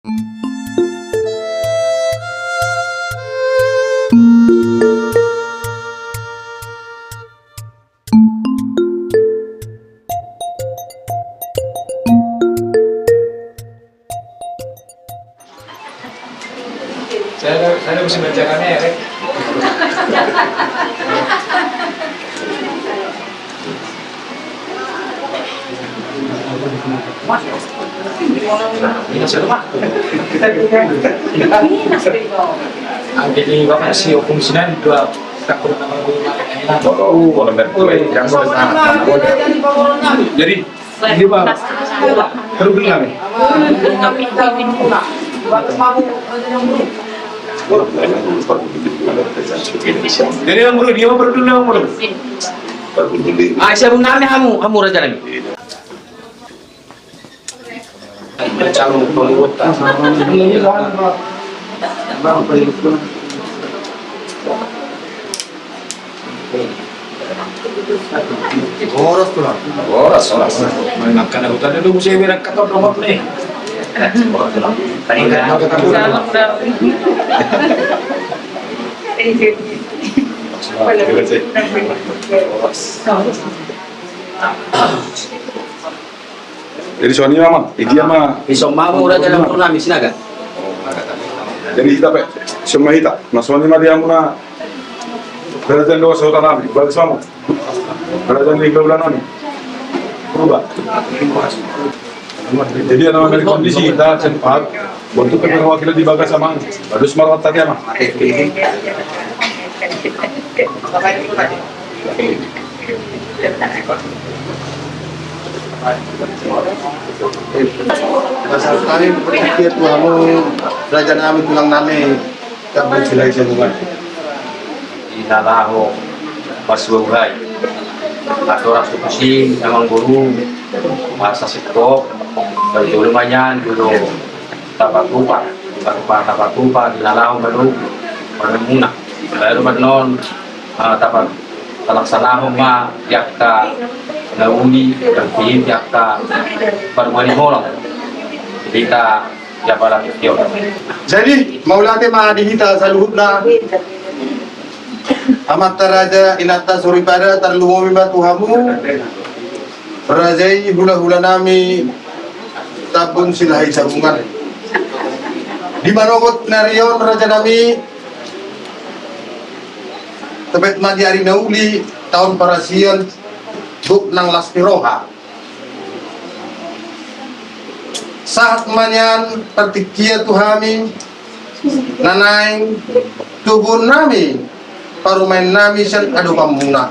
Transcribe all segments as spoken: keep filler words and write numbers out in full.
Saya, saya mesti baca kamera. Jadi bapak si hukum sinan dua. Oh, kalau mertua yang jadi ini mah perlu bilang nih. Jadi yang perlu dia perlu dulu yang perlu. Ah, siapa nami hamu, hamu raja nami. Horas tulang. Horas, horas. Makan aku tadi lu mesti berangkat dong apa nih? Salam dong. Horas. Jadi songon i ma, i dia ma. Dison ma hamu raja nami Sinaga. Jadi hita pe, dison ma hita. Na songon i ma di hamuna. Raja ni dua sahuta nami, berarti sama. Raja ni dua bulan nami. Berubah. Jadi ana manggali kondisi hita sempat. Untuk perwakilan di bagas amang. Bagus marwat tadi ama. Pasahat nami partingkian tu hamu raja nami tulang nami. Tambah silai semua. Di na laho marsuhai. Adoras tu tusi amang boru. Masa sitop. Dari dulu manyan dulu. Tapatupa, tapatupa, tapatupa di na laho manogu parumaenmuna. Baru ma annon, ah, tapa-, talaksanahon ma di angka na uli, di angka parumaen ni holong. Hita di apala tingki on. Jadi mauliate ma di hita saluhutna. Amanta raja, inanta soripada, tarlumobi ma tu hamu. Raja i hulahula nami Tambun Silahi Sabungan. Di manogot ni ari on raja nami, tepet ma di ari na uli taon parasian, dok nang las ni roha. Sahat ma nian partingkian tu hami, na naeng tubuhon nami parumaen nami sian adopanmuna.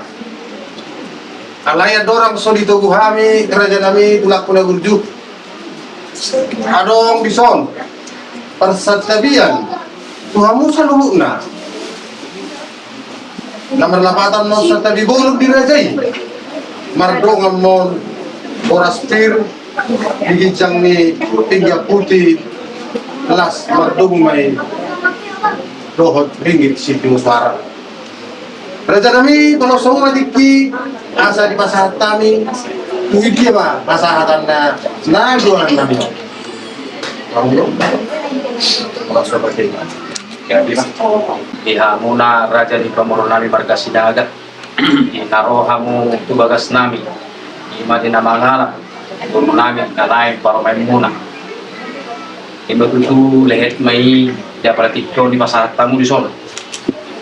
Alai andorang so ditogu hami raja nami tulangku na burju, adong dison parsantabian tu hamu saluhutna. Na marlapatan ma on santabi bolon di raja i. Mardongan ma on horas pir di ginjang ni pinggan puti, las mardomu ma i dohot ringgit sitio suara. Raja nami, molo songon i ma tingki asa dipasahat hami, tu dia ma pasahatanna na dohonon nami. Di hamuna raja ni pamoruon nami marga Sinaga, di na ro hamu tu bagas nami, i ma di na mangalap boru nami na naeng parumaenmuna. I ma tutu lehet ma i di apala tingki on dipasahat hamu dison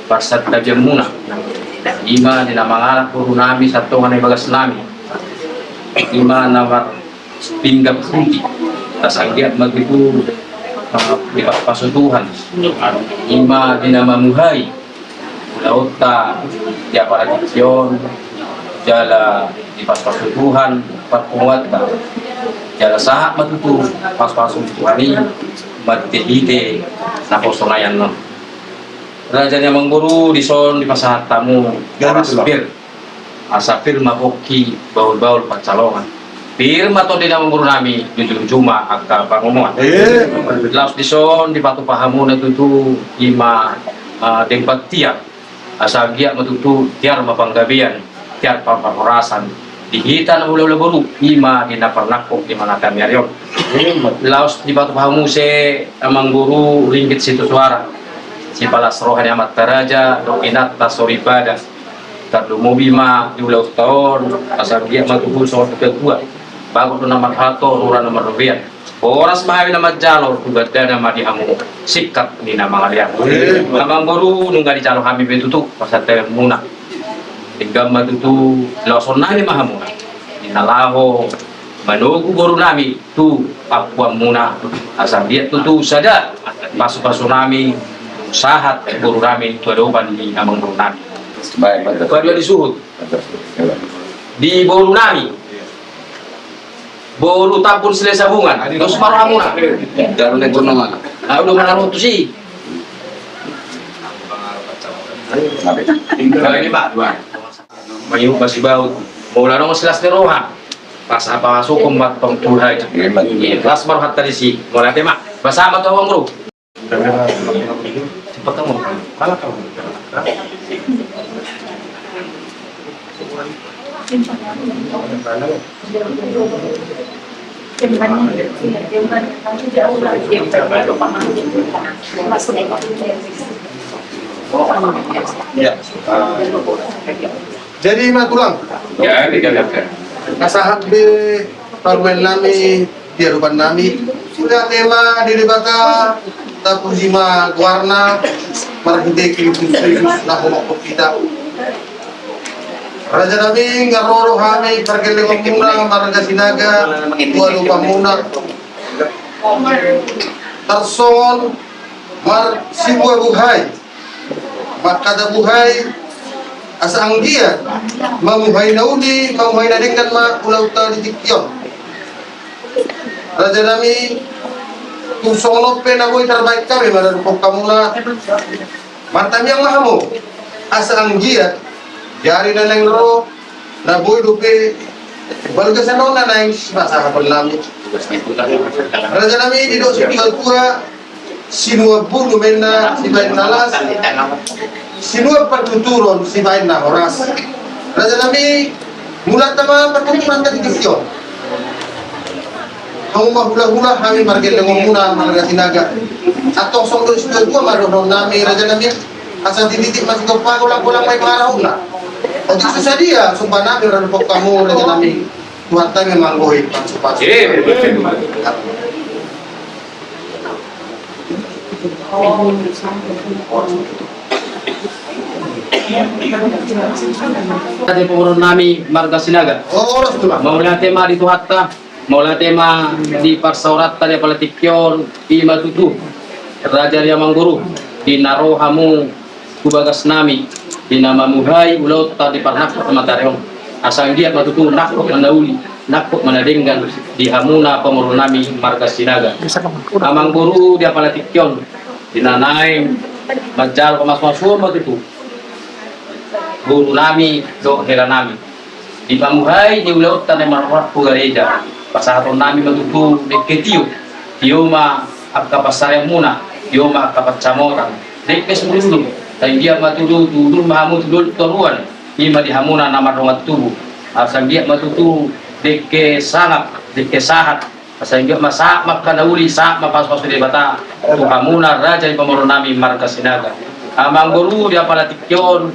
parsantabianmuna. I ma di na mangalap boru nami sian tonga ni bagas nami, i ma na mar pinggan puti, asa anggiat ma tutu, eh, dipaspasu Tuhan. I ma di na mamuhai ulaonta di apala tingki on, jala dipaspasu Tuhan parpunguanta. Jala sahat ma tutu paspasu Tuhan i marhitehite naposo na i annon. Raja ni amang boru, dison dipasahat hamu horas pir. Asa pir ma pongki, bahulbahul pansalongan. Pir ma tondi ni amang boru nami, jujurjujur ma angka pangomoan. Eh. Laos dison dipatupa hamuna tutu i ma, eh, denggan tiar. Asa anggiat ma tutu tiar ma panggabean, tiar parhorasan. Di hita na hulahula boru, i ma di na parnangkok di manata miarion. Laos dipatupa hamu muse amangboru ringgit sitio suara, sipalas roha ni amanta raja dohot inanta soripada. Tarlumobi ma di ulaonta on, asa anggiat ma tutu songon natuatua. Bagot do na marhalto, rura na marrobean. Horas ma hami na manjalo, tu gandana ma di hamu singkat ni na mangalean. Amangboru, nunga dijalo hami be tutu pasahatonmuna. Denggan ma tutu, laoshon nami ma hamuna di na laho manogu boru nami tu ampuanmuna, asa anggiat tutu sada pasupasu nami sahat boru nami tu adopan ni amangboru nami. Baik, mantap. Paduahon ni suhut. Di boru nami, boru Tambun Silesabungan, dos ma rohamuna. Dalam lengkon nama. Au do manarutus i. Maiu masibaut. Molo adong silas ni roha, pas apa masuk umat pangpulhai. Las ma rohanta disi. Molo ate ma, basa ma tu amangboru. Jadi ma tulang. Jadi, jadi. Pasahat be parumaen nami di adopan nami. Sude ate ma di Debata, tapuji ma goarna, marhite Kristus Jesus na humophop hita. Raja nami, nga ro do hami pargellengonmuna marga Sinaga tu adopanmuna. Tarsongon marsibuhabuhai, mangkatabuhai, asa anggiat mamuhai na uli, mamuhai na denggan ma ulaonta di tingki on. Raja nami, tung songon on pe na boi tarbahen hami maradophon hamuna, martangiang ma hamu, asa anggiat di ari na naeng ro, na boi dope balga sanon na naeng sipasahaton nami. Raja nami, didok situatua, sinuan bulu ma inna sibahen na las, sinuan partuturon sibahen na horas. Raja nami, mulak hita ma partuturanta di tingki on. Hamu ma hulahula, hami pargellengonmuna marga Sinaga. Antong songon dok situatua ma dohonon nami, raja nami. Asa tititi ma sigompa, golang-golang ma i pangarahutna. Otik so sadia sumpah nami maradophon hamu, raja nami. Tuhanta ma manggohi pasupasu. Ate pamoruon nami marga Sinaga. Mauliate ma di Tuhanta, mauliate ma di parsaoranta di apala tingki on, i ma tutu. Raja di amangboru, di na ro hamu tu bagas nami, di na mamuhai ulaonta di parnangkok na matari on. Asa anggiat ma tutu nangkok ma na uli, nangkok ma na denggan di hamuna pamoruon nami marga Sinaga. Amangboru di apala tingki on, di na naeng manjalo pamasumasuon ma tutu boru nami dohot hela nami. Di pamuhai ni ulaonta na marroha tu gareja, pasahaton nami ma tutu dengke tio, tio ma angka pansarianmuna, tio ma angka pansamotan, dengke sumurung, asa anggiat ma tutu tubu ma hamu tu dolok toruan, i ma di hamuna na mardongan tubu, asa anggiat ma tutu dengke sangap, dengke sahat, asa anggiat ma sahat ma angka na uli, sahat ma pasupasu ni Debata tu hamuna raja di pamoruon nami marga Sinaga. Amangboru di apala tingki on,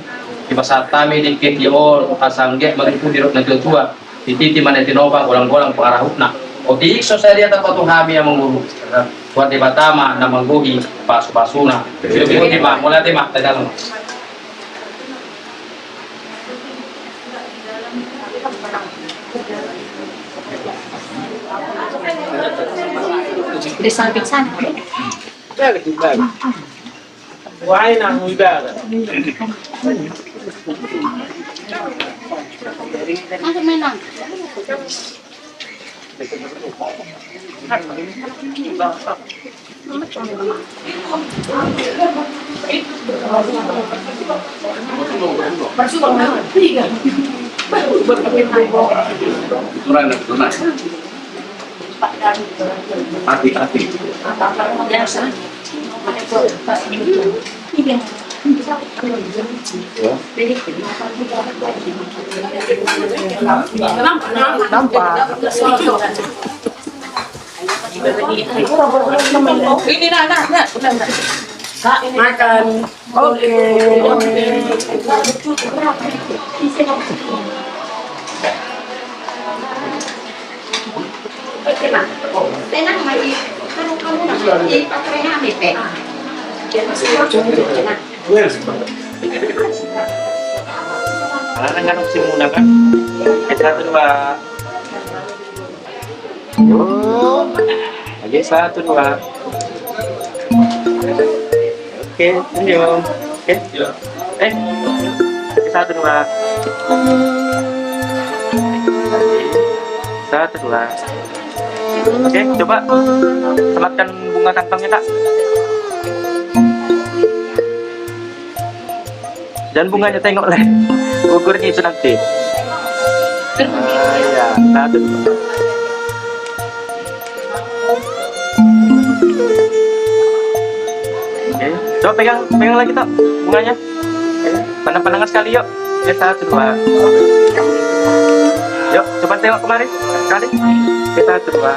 dipasahat hami dengke tio on, asa anggiat ma tutu didok natuatua, tititi ma na tinopa, golang-golang pangarahutna. Otik so sadia tarpatua hami amangboru, Tuhan Debata ma na manggohi pasupasuna. Mauliate ma, mauliate ma, tajalo. Di samping sana. Wah, enak, mudah. Masuk, Menang. Hati, hati. Nampak. Ini, nah, nah, nah, nah, nah. Makan. Oke. Tenang, Mai. Kalau kamu nanti pakai H P, Pe. Karena kan opsi muna kan. Kita coba. Oke, satu, dua. Oke, senyum. Oke. Eh. Oke, satu, dua. Satu, dua. Oke, coba sematkan bunga kantongnya, Kak. Dan bunganya tengok, Le. Ukurnya itu nanti. Ah, iya. Satu, dua. Oke. Coba pegang, pegang lagi, Tok, bunganya. Oke. Pandang-pandangan sekali, yuk. Oke, satu, dua. Yuk, coba tengok kemari. Sekali. Oke, satu, dua.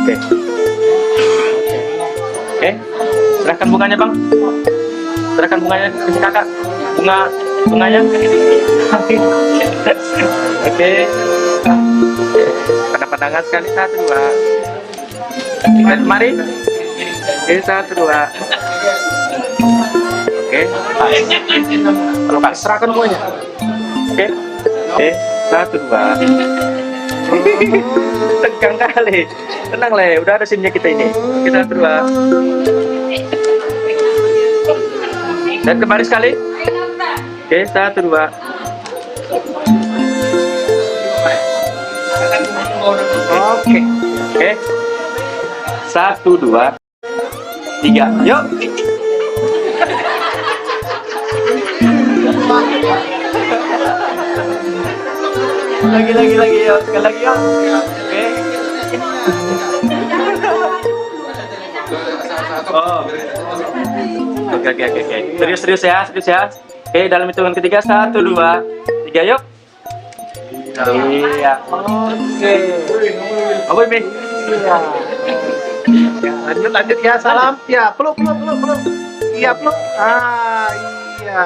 Oke. Oke. Serahkan bunganya, Bang. Serahkan bunganya ke si kakak. Bunga, bunganya. Oke. Pandang-pandangan sekali, satu, dua. Mari. Oke, satu, dua. Oke. Pas. Serahkan bunganya. Oke. Oke, satu, dua. Tegang kali. Tenang, Le, udah ada SIM-nya kita ini. Oke, satu, dua. Dan kembali sekali. Oke, satu, dua. Oke. Oke. Satu, dua. Tiga, yuk. Lagi, lagi, lagi, yuk. Sekali lagi, yuk. Oke. Oh. Oke, oke, oke, oke. Serius, serius ya, serius ya. Oke, dalam hitungan ketiga, satu, dua, tiga, yuk. Iya, oke. Apa ini? Iya. Ya, lanjut, lanjut ya, salam. Ya, peluk, peluk, peluk, peluk. Iya, peluk. Ah, iya.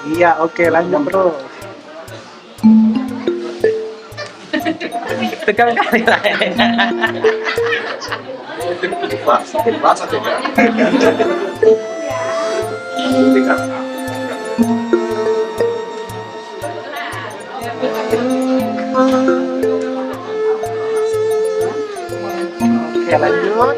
Iya, oke, lanjut terus. Tegang kali lah. Pas, pas, tegang. Tegang. Oke, lanjut.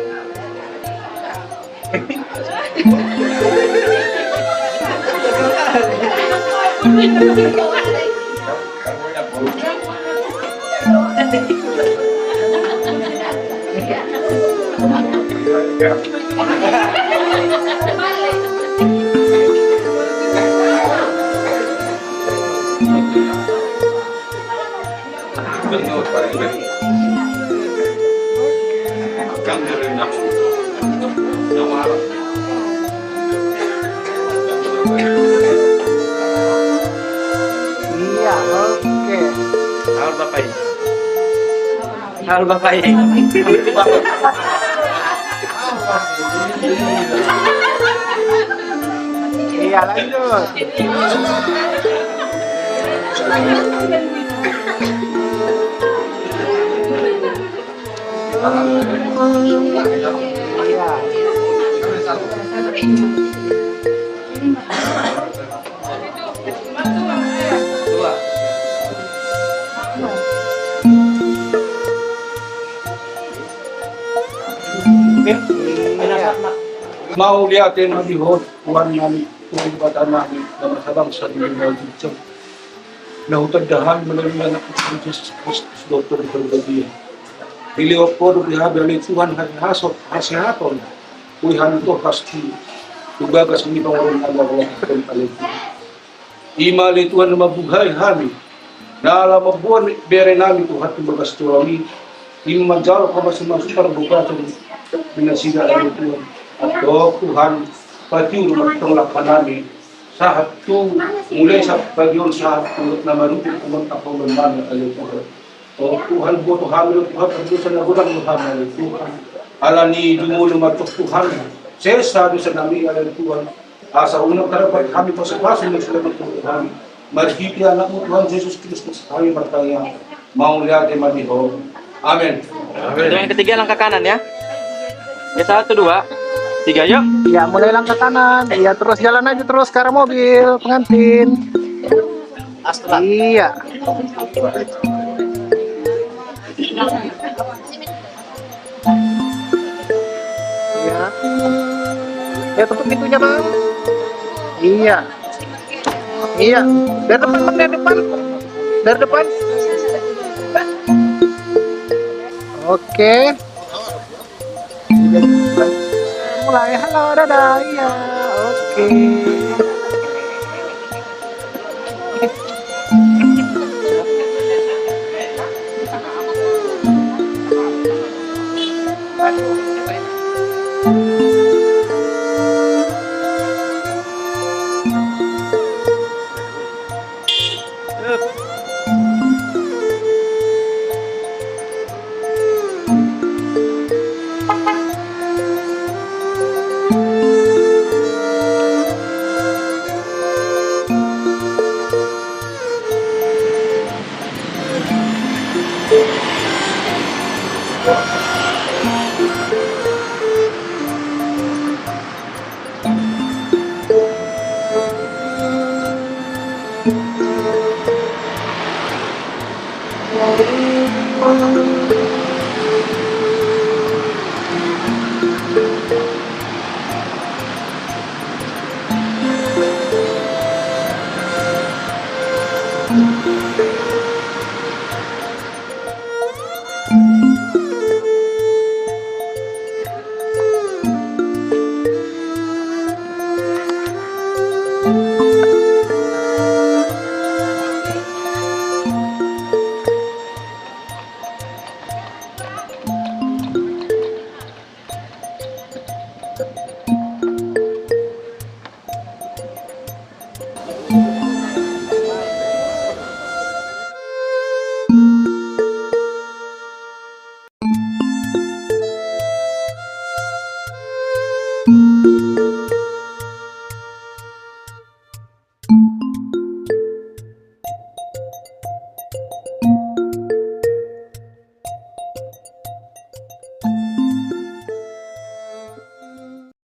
Iya, oke. Halo, Bapak Ibu. Halo, Bapak Ibu. Iya, lanjut. Iya. Mauliate ma di Ho Tuhan nami, Tuhan Debata nami, na marhabangsa di dunia on. Na hutanda hami melalui Anakmu Jesus Kristus, Dohot Tondi Parbadia. Dilehon Ho do di hami, ale Tuhan, hasehaton, hasehaton. Boi hami tongkas tu bagas ni pangurupion nami, ale Tuhan. I ma ale Tuhan na mambuhai hami, na laho mamboan bere nami Tuhan tu bagas jolma i. Ima manjalo hamasumasuon, parbagason ni nasida ale Tuhan. Antong Tuhan, patiur ma antong langkanami sahat tu, mulai sahat pagi on sahat tu na marujung tu angka ulaonnami ale Tuhan. O Tuhan, boto hami do Tuhan, pardosa na godang do hami ale Tuhan. Alani i jumolo ma antong Tuhan, sesa dosanami ale Tuhan. Asa unang tardapat hami pasupasu ni sudah bertemu hami. Marhite Anakmu Tuhan Jesus Kristus hami martangiang. Mauliate ma di Ho. Amin. Untuk yang ketiga langkah kanan ya. Ya, satu, dua, tiga, yuk. Ya, mulai langkah kanan. Ya, terus jalan aja terus ke arah mobil pengantin. Iya. Iya. Ya, tutup pintunya, Bang. Iya. Iya. Dari depan, Bang, dari depan. Dari depan. Oke. Mulai, halo, dadah, iya, oke.